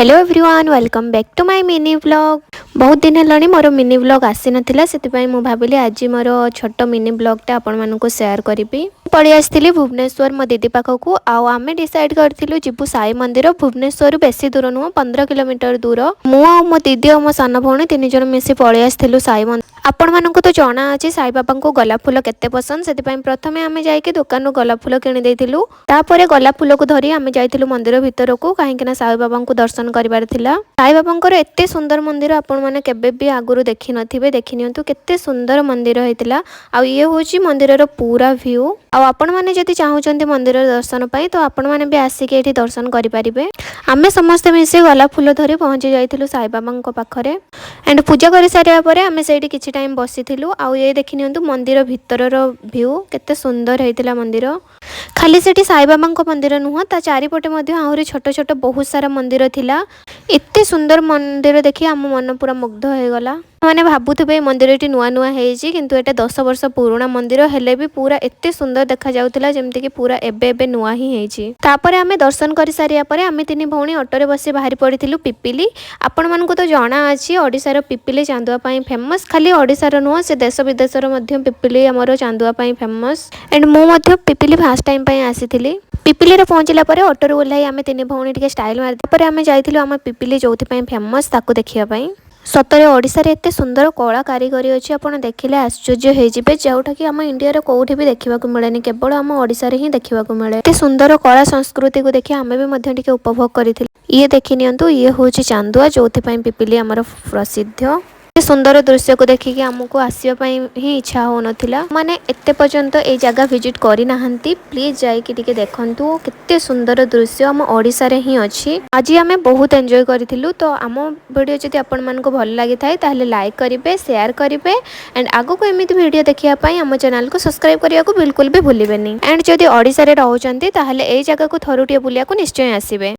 Hello everyone, welcome back to my mini vlog. ବହୁତ ଦିନ ହେଲାଣି ମୋର ମିନି ଭ୍ଲଗ୍ ଆସିନଥିଲା। ସେଥିପାଇଁ ମୁଁ ଭାବିଲି ଆଜି ମୋର ଛୋଟ ମିନି ଭ୍ଲଗ୍ଟା ଆପଣମାନଙ୍କୁ ସେୟାର କରିବି। ପଳେଇ ଆସିଥିଲି ଭୁବନେଶ୍ୱର ମୋ ଦିଦି ପାଖକୁ ଆଉ ଆମେ ଡିସାଇଡ଼୍ କରିଥିଲୁ ଯିବୁ ସାଇ ମନ୍ଦିର। ଭୁବନେଶ୍ୱରରୁ ବେଶୀ ଦୂର ନୁହଁ, 15 କିଲୋମିଟର ଦୂର। ମୁଁ ଆଉ ମୋ ଦିଦି ଆଉ ମୋ ସାନ ଭଉଣୀ ତିନି ଜଣ ମିଶି ପଳେଇ ଆସିଥିଲୁ ସାଇ ମନ୍ଦିର। ଆପଣମାନଙ୍କୁ ତ ଜଣା ଅଛି ସାଇବାବାଙ୍କୁ ଗୋଲାପ ଫୁଲ କେତେ ପସନ୍ଦ। ସେଥିପାଇଁ ପ୍ରଥମେ ଆମେ ଯାଇକି ଦୋକାନରୁ ଗୋଲାପ ଫୁଲ କିଣି ଦେଇଥିଲୁ। ତାପରେ ଗୋଲାପ ଫୁଲକୁ ଧରି ଆମେ ଯାଇଥିଲୁ ମନ୍ଦିର ଭିତରକୁ, କାହିଁକି ନା ସାଇବାବାଙ୍କୁ ଦର୍ଶନ କରିବାର ଥିଲା। ସାଇବାବାଙ୍କର ଏତେ ସୁନ୍ଦର ମନ୍ଦିର ଆପଣମାନେ କେବେ ବି ଆଗରୁ ଦେଖିନଥିବେ। ଦେଖିନିଅନ୍ତୁ କେତେ ସୁନ୍ଦର ମନ୍ଦିର ହେଇଥିଲା। ଆଉ ଇଏ ହେଉଛି ମନ୍ଦିରର ପୁରା ଭ୍ୟୁ। ଆଉ ଆପଣମାନେ ଯଦି ଚାହୁଁଛନ୍ତି ମନ୍ଦିର ଦର୍ଶନ ପାଇଁ, ତ ଆପଣମାନେ ବି ଆସିକି ଏଇଠି ଦର୍ଶନ କରିପାରିବେ। ଆମେ ସମସ୍ତେ ମିଶି ଗୋଲାପ ଫୁଲ ଧରି ପହଞ୍ଚି ଯାଇଥିଲୁ ସାଇବାବାଙ୍କ ପାଖରେ। ଆଣ୍ଡ ପୂଜା କରିସାରିବା ପରେ ଆମେ ସେଇଠି କିଛି ଟାଇମ୍ ବସିଥିଲୁ। ଆଉ ଇଏ ଦେଖିନିଅନ୍ତୁ ମନ୍ଦିର ଭିତରର ଭ୍ୟୁ, କେତେ ସୁନ୍ଦର ହେଇଥିଲା ମନ୍ଦିର। ଖାଲି ସେଠି ସାଇବାବାଙ୍କ ମନ୍ଦିର ନୁହଁ, ତା ଚାରିପଟେ ମଧ୍ୟ ଆହୁରି ଛୋଟ ଛୋଟ ବହୁତ ସାରା ମନ୍ଦିର ଥିଲା। ଏତେ ସୁନ୍ଦର ମନ୍ଦିର ଦେଖି ଆମ ମନ ପୁରା ମୁଗ୍ଧ ହେଇଗଲା। ମାନେ ଭାବୁଥିବେ ଏ ମନ୍ଦିରଟି ନୂଆ ନୂଆ ହେଇଛି, କିନ୍ତୁ ଏଇଟା 10 ବର୍ଷ ପୁରୁଣା ମନ୍ଦିର ହେଲେ ବି ପୁରା ଏତେ ସୁନ୍ଦର ଦେଖାଯାଉଥିଲା, ଯେମିତିକି ପୁରା ଏବେ ଏବେ ନୂଆ ହିଁ ହେଇଛି। ତାପରେ ଆମେ ଦର୍ଶନ କରିସାରିବା ପରେ ଆମେ ତିନି ଭଉଣୀ ଅଟୋରେ ବସି ବାହାରି ପଡ଼ିଥିଲୁ ପିପିଲି। ଆପଣମାନଙ୍କୁ ତ ଜଣା ଅଛି, ଓଡ଼ିଶାର ପିପିଲି ଚାନ୍ଦୁଆ ପାଇଁ ଫେମସ୍। ଖାଲି ଓଡ଼ିଶାର ନୁହଁ, ସେ ଦେଶ ବିଦେଶର ମଧ୍ୟ ପିପିଲି ଆମର ଚାନ୍ଦୁଆ ପାଇଁ ଫେମସ୍। ଆଣ୍ଡ ମୁଁ ମଧ୍ୟ ପିପିଲି ଫାର୍ଷ୍ଟ ଟାଇମ୍ ପାଇଁ ଆସିଥିଲି। ପିପିଲିରେ ପହଞ୍ଚିଲା ପରେ ଅଟୋରୁ ଓହ୍ଲାଇ ଆମେ ତିନି ଭଉଣୀ ଟିକେ ଷ୍ଟାଇଲ୍ ମାରି, ତାପରେ ଆମେ ଯାଇଥିଲୁ ଆମ ପିପିଲି ଯୋଉଥିପାଇଁ ଫେମସ୍ ତାକୁ ଦେଖିବା ପାଇଁ। ସତରେ ଓଡ଼ିଶାରେ ଏତେ ସୁନ୍ଦର କଳା କାରିଗରୀ ଅଛି, ଆପଣ ଦେଖିଲେ ଆଶ୍ଚର୍ଯ୍ୟ ହେଇଯିବେ, ଯେଉଁଟାକି ଆମ ଇଣ୍ଡିଆର କେଉଁଠି ବି ଦେଖିବାକୁ ମିଳେନି, କେବଳ ଆମ ଓଡ଼ିଶାରେ ହିଁ ଦେଖିବାକୁ ମିଳେ। ଏତେ ସୁନ୍ଦର କଳା ସଂସ୍କୃତିକୁ ଦେଖି ଆମେ ବି ମଧ୍ୟ ଟିକେ ଉପଭୋଗ କରିଥିଲୁ। ଇଏ ଦେଖି ନିଅନ୍ତୁ, ଇଏ ହେଉଛି ଚାନ୍ଦୁଆ, ଯୋଉଥିପାଇଁ ପିପିଲି ଆମର ପ୍ରସିଦ୍ଧ। ଏତେ ସୁନ୍ଦର ଦୃଶ୍ୟକୁ ଦେଖିକି ଆମକୁ ଆସିବା ପାଇଁ ହିଁ ଇଚ୍ଛା ହେଉନଥିଲା। ମାନେ ଏତେ ପର୍ଯ୍ୟନ୍ତ ଏଇ ଜାଗା ଭିଜିଟ୍ କରିନାହାନ୍ତି, ପ୍ଲିଜ୍ ଯାଇକି ଟିକେ ଦେଖନ୍ତୁ କେତେ ସୁନ୍ଦର ଦୃଶ୍ୟ ଆମ ଓଡ଼ିଶାରେ ହିଁ ଅଛି। ଆଜି ଆମେ ବହୁତ ଏନ୍ଜୟ କରିଥିଲୁ। ତ ଆମ ଭିଡ଼ିଓ ଯଦି ଆପଣମାନଙ୍କୁ ଭଲ ଲାଗିଥାଏ, ତାହେଲେ ଲାଇକ୍ କରିବେ, ସେୟାର କରିବେ ଆଣ୍ଡ ଆଗକୁ ଏମିତି ଭିଡ଼ିଓ ଦେଖିବା ପାଇଁ ଆମ ଚ୍ୟାନେଲକୁ ସବସ୍କ୍ରାଇବ୍ କରିବାକୁ ବିଲକୁଲ ବି ଭୁଲିବେନି। ଆଣ୍ଡ ଯଦି ଓଡ଼ିଶାରେ ରହୁଛନ୍ତି, ତାହେଲେ ଏଇ ଜାଗାକୁ ଥରୁଟିଏ ବୁଲିବାକୁ ନିଶ୍ଚୟ ଆସିବେ।